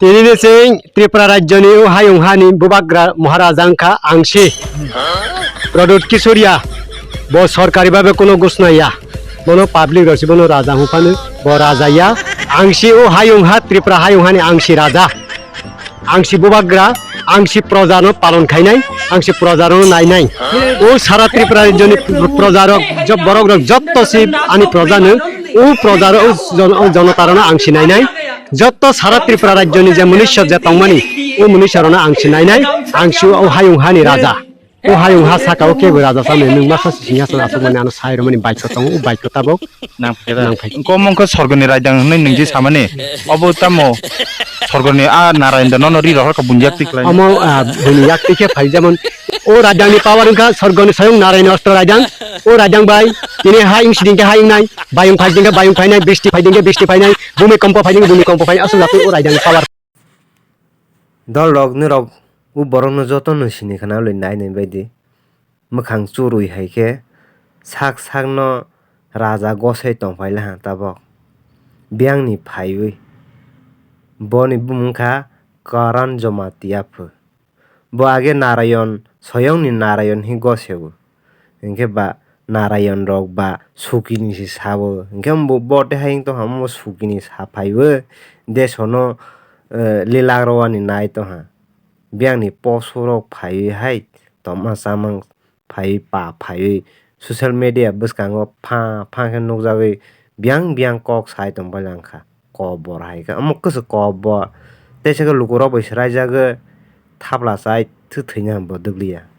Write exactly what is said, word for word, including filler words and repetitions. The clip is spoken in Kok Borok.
Tini ni chwng Tripura rajyoni o hayung hani bubagra Maharaja wngkha Angsi. Pradyut Kishoriya, bo sorkari babe kuno gusnaya. Bono public rok si bono raja hwnphano, bo raja ya. Angsi o hayung ha Tripura hayung hani Angsi raja. Angsi bubagra, Angsi proja no palon khainai, Angsi proja no nainai. O sara Tripura rajyoni proja rok, job borok rok jotto si ani proja no, o proja rok, o jon-, o jonota rok no Angsi nainai. Jotto sara Tripura rajyoni je munisya je tongmani, o munisya rok no Angsi nainai, Angsi o hayung hani raja. O hayung ha saka o kebo raja samani nwng masa singhasan aswkmani ano sai rwmani baikho tongo, o baikho tabok. Nang phai da. Nang phai. Engko omo wngkha sorgoni raidang hwnwi nwng je samani. Obo tamo sorgoni a Narayan da nono ri rohor kha buini yak tiklai. Omo, ah, buini yak tikhe phai jemon o raidangni power wngkha sorgoni swayung Narayan ostro raidang. O raidang bai tini ha wng siding khe ha wngnai, bayung phai ding khe bayung phainai, bristi phai ding khe bristi phainai, bhumi kompo phai ding khe bhumi kompo phainai, aswk jatwi o raidangni power. Dol rok nirok o borok no joto no sini khna loi nai nai bai di. Mwkhang churwi hai khe sak sakno raja gosai tongphai laha tabok. Biyangni phaiwi boni bumung kha Karan Jamatia phu. Bo age Narayon, Soyongni Narayon hi goseo. Hinkhe ba Narayon rok ba sukini se sao. Hinkhe bo, bo tei hai wng tongkha, omo sukini sa phaiwi desono, eh, lila rwani nai tongkha. Biyangni poso rok phaiwi hai tongma chamang phaiwi pa phaiwi social media bwskango pha pha khe nukjagwi biyang biyang kok sai tongbailangkha. Kobor hai khe omo kwchwk kobor. Teisa khe lukurok bai swraijagwi thapla chai thwi thwina bo dwkliya.